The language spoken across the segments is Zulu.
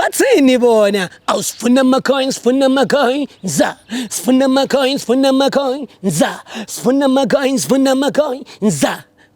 Bathini bona? Awusifuna ama-coins, sifuna ama-coins, sifuna ama-coins, sifuna ama-coins, sifuna ama-coins, sifuna ama-coins.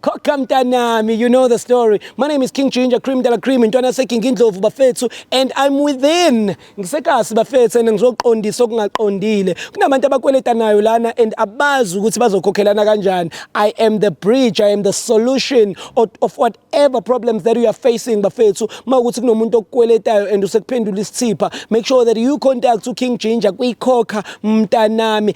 Khokha mntanami, you know the story. My name is King Ginger, Cream de la Cream, intwana seking Indlovu bafethu, and I'm within. Ngisekasi bafethu and ngizoqondisa okungaqondile. Kunabantu abakweletanayo lana and abazi ukuthi bazokhokhelana kanjani. I am the bridge, I am the solution of whatever problems that you are facing bafethu. Mawukuthi kunomuntu okukweletayo and usekuphendula isithipha, make sure that you contact uKing Ginger kwikhokha mntanami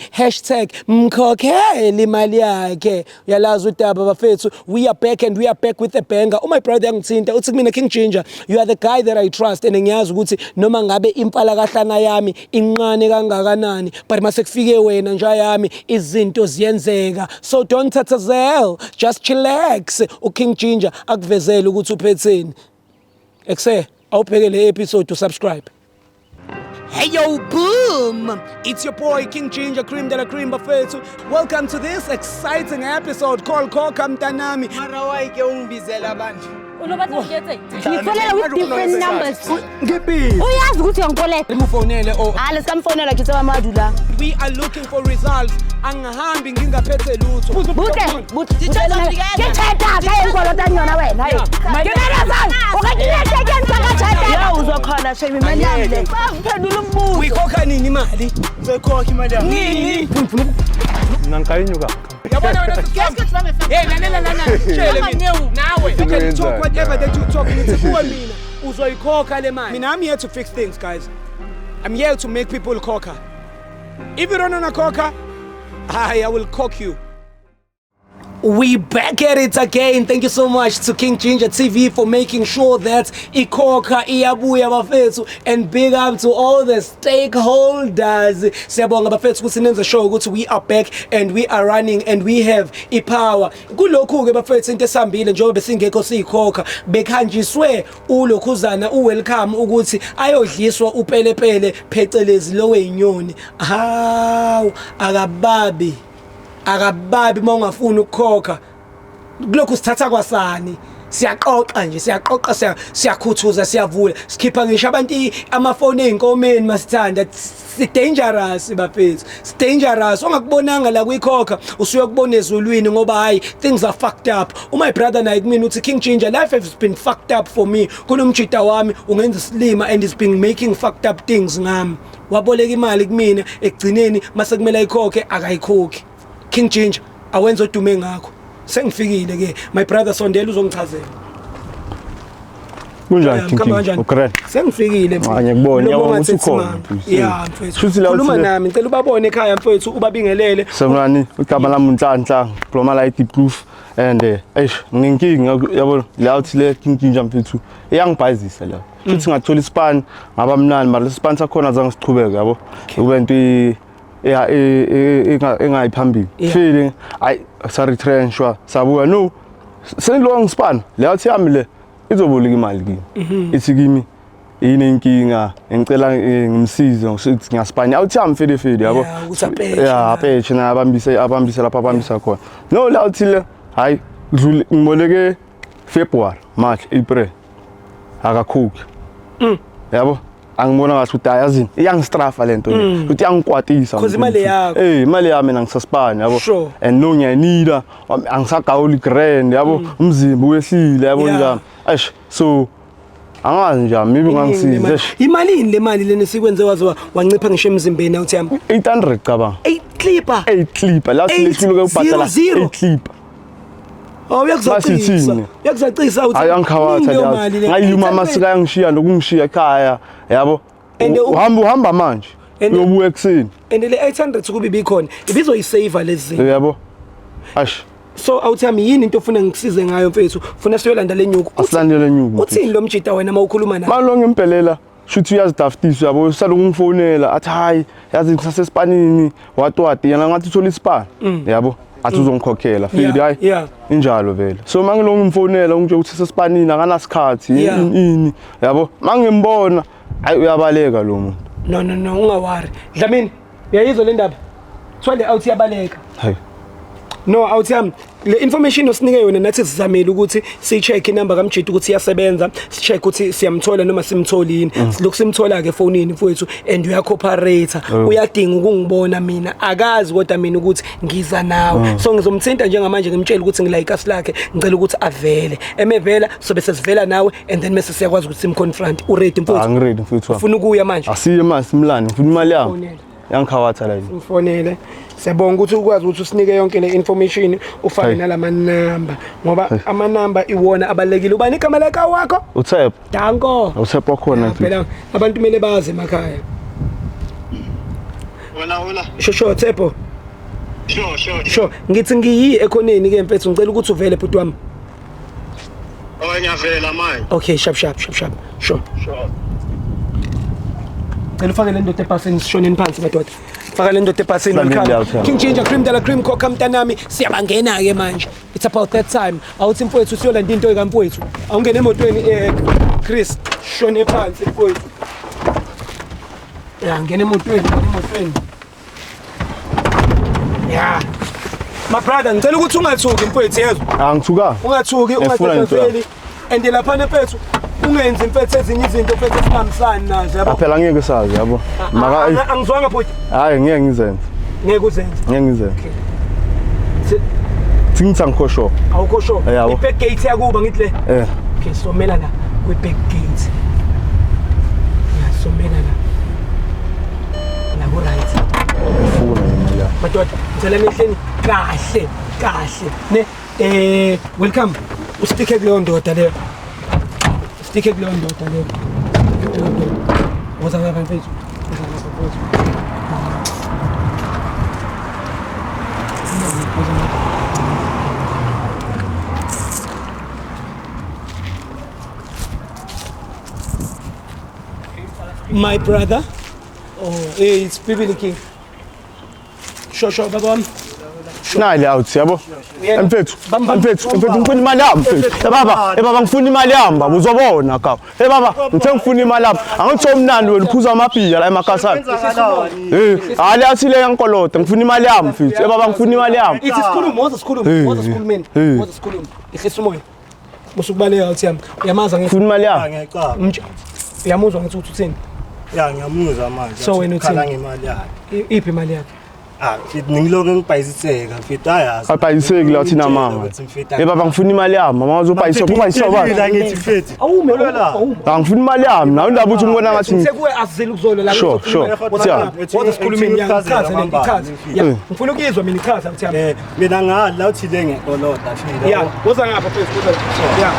#mkhokhele imali yakhe. Uyalazi udaba bafethu. We are back and we are back with the banger. Oh, my brother yangithinta uthi kumina, "King Ginger, you are the guy that I trust and ngiyazi ukuthi noma ngabe impala kahlana yami inqane kangakanani, but mase kufike wena nja yami izinto ziyenzeka. So don't tatazela, just chillax." uKing Ginger akuvezele ukuthi uphetheni. Ekse awubheke le episode, usubscribe. Hey yo, boom! It's your boy King Ginger, Cream de la Cream bafethu. Welcome to this exciting episode called Khokha Mntanami. Mara why ke ungibizela abantu? Unobatha ngiketse. Ngitholela with different numbers. Ngiphi? Uyazi ukuthi uyangikoleta. Imufonele o Ah, lesikamfonela ke tseba mo a dulang. We are looking for results. Angihambi ngingaphethe lutho. Butle, butle. Ke tjhelete ka e nkolotang yona wena. Hey. Ke bela sang. O ka ke lete ke ntsa ka tjhelete. Ya uzokhona shame imali yami le. Bangiphendula umbuzo. Uyikhokha nini imali? Ngizoyikhokha imali yami. Nini? Mina ngikayinyuka. Yabona wena sisi. Hey, lalela lana. Tshele mina. Nawe. You can talk whatever that you talk. Ngithi kuwe mina uzoyikhokha le mali. Mina, I'm here to fix things, guys. I'm here to make people khokha. If you don't wanna khokha, I will cock you. We back at it again. Thank you so much to King Ginger TV for making sure that ikhokha iyabuya bafethu, and big up to all the stakeholders. Siyabonga bafethu ukuthi nenze sure ukuthi we are back and we are running and we have ipower. Kulokhu ke bafethu, into esambile njengoba besingekho siyikhokha, bekhanjiswe ulokhuzana uWelcome ukuthi ayodliswa upelepele, phecelezi lo weyinyoni. Hawu, akababi akababi uma ungafuni ukukhokha. Kulokhu sithatha kwasani, siyaqoqa nje, siyaqoqa, siyakhuthuza, siyavula, sikhipha ngisho abantu amafoni ey'nkomeni masithanda. Si-dangerous bafethu, si-dangerous. Ongakubonanga la kuyikhokha usuyokubona ezulwini, ngoba hayi, things are fucked up. Uma brother naye kumina uthi, "King Ginger, life has been fucked up for me. Kunomjida wami ungenza isilima and is been making fucked up things ngami. Waboleka imali kumina, ekugcineni mase kumele ayikhokhe akayikhokhi. King Ginger, awenza odume ngakho." Sengifikile ke, my brother, sondela uzongichazela. Kunjani, King Kuhamba King? kanjani? Ugrand. Sengifikile, mfethu. Ah, ngiyakubona, Mlomo ngiyabona ukuthi ongathethi ukhona, manga. mfethu. Ya mfethu. Shuthi la Khuluma uthile- nami, ngicela ubabone ekhaya mfethu, ubabingelele. Sanibonani, igama lami uNhlanhla, ngikhuluma la eDiepkloof and eish, nginenkinga yabo la uthi le King Ginger mfethu iyangibhayizisa la. Futhi ngathola ispan ngaba mnandi, mara lespan sakhona zange siqhubeke yabo. Kube into engayi phambili. Feeling ayi sa retrenchwa sabuya no senilo ngispan le yathi yami le izoboleka imali kimi. Ithi kimi inenkinga, ngicela ngimsize ngokuthi ngiyaspani awuthi yami fede fede yabo. Yeah, ukuthi apeshe Yeah, naye. apeshe na abambise abambise lapha abambisa khona no la uthi le hayi dlule ngiboleke February, March, April, akakhokhi yabo. Angibona ngathi ukuthi hayi, yazini, iyangistrafa lento le ukuthi iyangikwatisa. 'Cause imali yakho. Eh, imali yami, mina ngisaspani yabo. And no ngiyayinida, angisagawuli grand yabo, umzimba uyehlile yabo. Njani, eish, so angazi njani, maybe Iningi le ungangisiza. mali. Eish. Imalini le mali lena sikwenze waze wancipha ngisho emzimbeni awuthi yami? 800, cabanga. 8 clipper. 8 clipper la silehluluke ukubhadala. 800. 8 clipper. Oh, uyakuzacisa. Masithini? Uyakuzacisa uthi. Hayi, angikhawatha Iningi leyo leyo mali le. ngayiluma 800. amasika ayangishiya nokungishiya ekhaya yabo. And Uhamba uhamba manje uyobuya ekuseni. And le 800 kubi bikhona ibizoyisave lezi zinto. Yabo, ash. So awuthi yami, yini into ofuna ngikusize ngayo mfethu? Funa siyolanda le nyuku. Asilandele nyuku. Uthini lo mjida wena mawukhuluma naye? Malo ngimpelela shuthi uyazidaftisa yabo, usale ukungifonela athi hayi yazi ngisasesipanini wati wati, yena ngathi uthola isipani yabo, athi uzongikhokhela fili hayi injalo vele. So mangilongo ngimfonela ungitshela ukuthi sesipanini akanasikhathi ini ini yabo, mangimbona hayi uyabaleka lo muntu. No, no, no, ungawari. Dlamini, uyayizwa le ndaba? Kuthiwa le out iyabaleka. Hayi. No, awuthi yami. Le information osinike yona nathi sizamile ukuthi siyi-check inamba kaMjidi ukuthi iyasebenza, si-check ukuthi siyamthola noma simtholi yini. Silokhu simthola ke efonini mfowethu and uyacooperate. Uyadinga ukungibona mina. Akazi kodwa mina ukuthi ngiza nawe. So ngizomthinta njengamanje ngimtshele ukuthi ngila ikasi lakhe, ngicela ukuthi avele. Emevela sobe sesivela nawe and then mase siyakwazi ukuthi simconfront. Uready mfowethu? Angiready mfowethu wami. Ufuna ukuya manje? Asiye manje simlande, ngifuna imali yami. Fonela. Yangikhawatha la yini. Mfonele. Siyabonga ukuthi ukwazi ukuthi usinike yonke le information ufake Hey. nalama number ngoba ama number iwona abalekile. Ubani igama laka wakho? Uthep, Danko. uthep wakhona mfethu. Phela abantu kumele bazi emakhaya. Hola, hola. Sho sho Tshepo. Sure, sure. Sho ngithi ngiyi ekhoneni ke mfethu ngicela ukuthi uvele bhuti wami. Oh, ngiyavela manje. Okay, sharp sharp sharp sharp. Sure. Sure. Cela ufake le ndoda ebhasini sishoneni phansi madoda. Faka le ndoda ebhasini Silandele welcome. leyo, King Ginger Cream de la Cream khokha mntanami siyabangena ke manje. It's about that time. Awuthi mfowethu siyolanda into ekamfowethu. Awungene emotweni Chris shone phansi mfowethu. Ya ngena emotweni, ngena emotweni. Ya. My brother ngicela ukuthi ungathuki mfowethu yezwa. Angithuka. Ungathuki Ngiyafuna into yami. ungatatazeli. And lapha mfethu ungenzi mfethu ezinye izinto mfethu esingahambisani nazo yabo. Phela ngeke sazi yabo. Maka Angizwanga bhuti. hayi ngeke ngizenze. Ngeke uzenze. Ngeke ngizenze. Ngithi angikho sure. Awukho sure. Yabo. I-back gate yakuba ngithi le. Eh. Okay, somela la kwi-back gate. Ya somela la. La ku right. Ngifuna imali yami. Madoda, ngicela nehleni kahle, kahle. Ne welcome. Usticke kuleyo ndoda leyo. Usticke kuleyo ndoda leyo. Kuleyo ndoda. Woza ngapha mfethu. Woza ngapha mfethu. Woza ngapha. My brother. Oh, hey, it's Bibili King. Sure, sure, baba wami. Nayi le out yabo. Uyena. Mfethu, Bam, bam. mfethu, mfethu ngifuna imali yami mfethu. Eh baba, eh baba ngifuna imali yami baba uzobona ka. Eh baba, ngithe ngifuna imali yami. Angithi omnandi wena uphuza amabhiya la emakasana. Eh, hayi le athi le yangikolota, ngifuna imali yami mfethu. Eh baba ngifuna imali yami. Ithi sikhulume, woza sikhulume, woza sikhulumeni, woza sikhulume. Ihlisa umoya. Musukubaleka uthi yami. Uyamaza ngithi Ngifuna imali yami. Ngiyacaba. Uyamuzwa ngithi uthi uthini? Ya ngiyamuzwa manje. So wena uthini? Ukhala ngemali yakhe. Iphi imali yakhe? Ah, mfethu ngilokhu ngibhayisiseka mfethu ayazi. Abhayiseki la thina mama. Eh baba ngifuna imali yami, mama uzobhayisa kubhayisa bani? Ngithi mfethu. Awume, awume. Angifuna imali yami, nawe indaba uthi ungibona ngathi Sekuwe asizile ukuzolo la. Sure, sure. Siya. Woza sikhulumeni ya ngichaze le ngichaze. Ya, ngifuna ukuyizwa mina ichaza uthi yami. Mina ngala la uthi le ngiyakolota mfethu. Ya, woza ngapha mfethu, woza. Ya.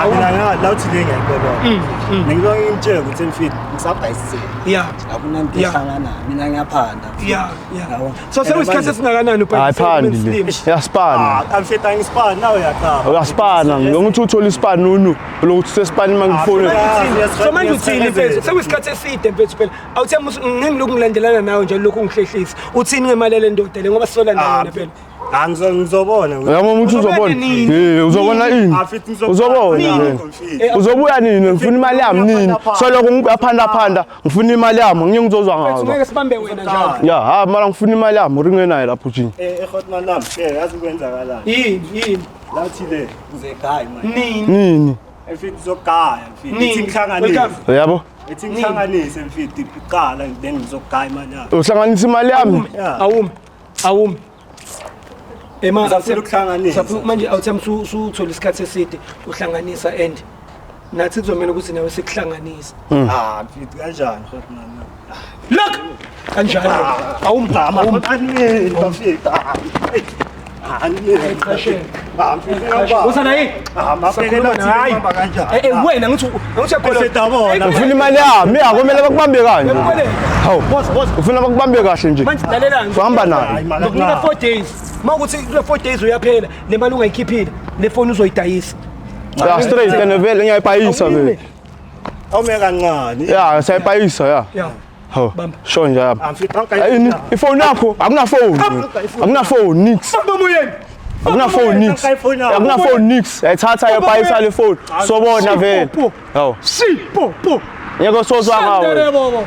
Mina ngala la uthi le ngiyakolota. Ngilokhu ngimtshela ukuthi mfethu ngisabhayisiseka. Ya. Akunanto Yeah. ehlangana mina ngiyaphanda. Ya, ya. So sekuyisikhathi esingakanani hayi phandi le. Yaspana. Ah, mfethu angisipani nawe uyaqaba. Uyaspana, ngokuthi uthole isipani unu, lokuthi usesipani mangifone. So manje uthini mfethu? Sekuyisikhathi eside mfethu phela. Awuthi ngeke ngilokhu ngilandelana nawe nje lokhu ungihlehlisa. Uthini ngemali le ndoda le ngoba sizolandana yona phela. Ah, ngizobona. Yabo umuntu uzobona. Eh, uzobona ini? Ah, mfethu ngizobona. Uzobona. Mfethu. Uzobuya nini? Ngifuna imali yami nini? Soloko ngiyaphanda phanda, ngifuna imali yami, ngeke ngizozwa Mfethu ngazo. ngeke sibambe wena njalo. Ya, ha mara ngifuna imali yami, uringe naye lapho nje. Eh, eHotman lami, yazi kwenzakalani. Yini, yini? La uthi le ngizegaya manje. Nini? Nini? Mfethu uzogaya mfethu. Nini? Ithi ngihlanganise. Welcome. Yabo? Ithi ngihlanganise mfethu iqala then ngizogaya imali yami. Uhlanganisa imali yami. Awume. Awume. Ema Ngizafuna ukuhlanganisa. Manje awuthi usuthola isikhathi eside uhlanganisa and nathi kuzomela ukuthi nawe sikuhlanganise. Ah, mfethu kanjani Hotman? Look! Kanjalo. Awume. Awume. Anini mfethu. Anini. Qashela. Ah, mfethu ngiyabamba. Woza naye. Ah, mafethu Hayi. ngiyabamba kanjani? Eh wena ngithi ngithi uyakholwa. Mfethu abona. Ngifuna imali yami, ya kumele bakubambe kanje. Hawu. Woza, woza. Ufuna bakubambe kahle nje. Manje lalelani. Uhamba naye. Ngizokunika 4 days. Mawukuthi kule 4 days uyaphela, le mali ungayikhiphile, le phone uzoyidayisa. Ya straight and vele ngiyayipayisa vele. Awume kancane. Ya, siyayipayisa ya. Ya. Hawu. Bamba. Sho nje yami. Ah, mfethu Ayini, ifoni yakho akuna phone. Akuna phone nix. Bamba moyeni. Akuna phone nix. Akuna phone nix. Ayithatha ayopayisa le phone. Sobona vele. Hawu. Sipo po. Ngeke sozwa ngawe. Sandere bobo.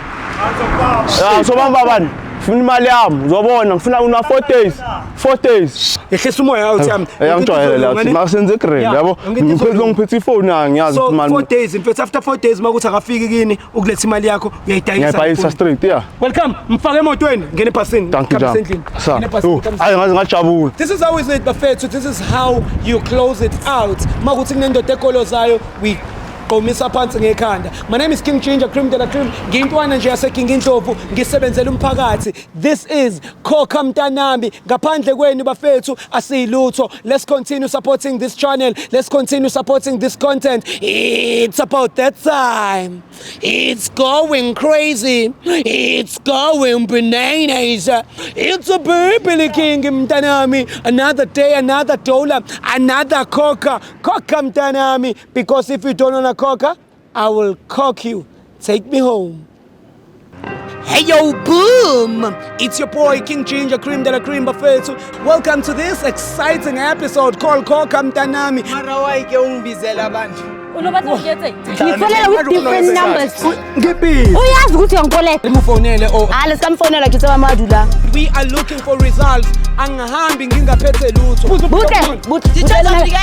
Ya sobamba bani? Ngifuna imali yami, uzobona, ngifuna una 4 days. 4 days. Yehlisa umoya out yami. Eyangijwayela la ukuthi masenze grand, yabo. Ngiphethe ngiphethe ifoni angiyazi So ukuthi imali. 4 days mfethu, after 4 days makuthi akafiki kini ukuletha imali yakho, uyayidayisa. Ngiyayibhayisa straight, yeah. Welcome, mfake emotweni, ngene ebhasini. Thank you, Khambisa Jam. endlini. Sa. Ngene ebhasini, Oh, khambisa. Ayi ngaze ngajabula. This is how is it, bafethu. This is how you close it out. Makuthi kunendoda egolozayo, we qomisa phansi ngekhanda. My name is King Ginger Cream de la Cream. Ngiyintwana nje yaseKing Indlovu, ngisebenzela umphakathi. This is Khokha Mntanami. Ngaphandle kwenu bafethu asiyilutho. Let's continue supporting this channel. Let's continue supporting this content. It's about that time. It's going crazy. It's going bananas. It's a baby king mntanami. Another day, another dollar, another coca. Coca mntanami. Because if you don't wanna coca, I will cock you. Take me home. Hey yo, boom! It's your boy King Ginger Cream de la Cream bafethu. Welcome to this exciting episode called Khokha Mntanami. Mara why ke ungibizela abantu? O no batla go ke etseng? Ngifonela with different numbers. Ngiphi? Uyazi ukuthi uyangikoleta. Ngimufonele o A le ska mfonela, ke tseba mo a dulang. We are looking for results. Angihambi ngingaphethe lutho. Butle, butle. Ke tjhelete ya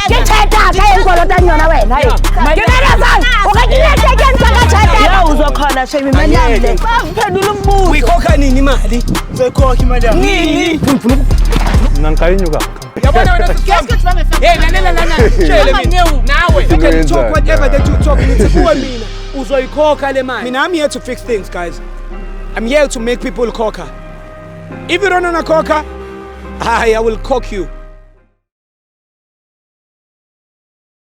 ka e nkolotang yona wena. Ke beretsang. O ka ke ke ke ntse ka tjhelete. Ya uzokhona shame imali yami le. Bangiphendula umbuzo. Uyikhokha nini imali? Uzoyikhokha imali yami. Nini? Mina ngiqayinyuka. Yabona wena sisi. Hey, lalela lana. Tshele mina. Nawe. You can talk whatever that you talk. Ngithi kuwe mina uzoyikhokha le mali. Mina, I'm here to fix things, guys. I'm here to make people khokha. If you don't wanna khokha, I will cock you.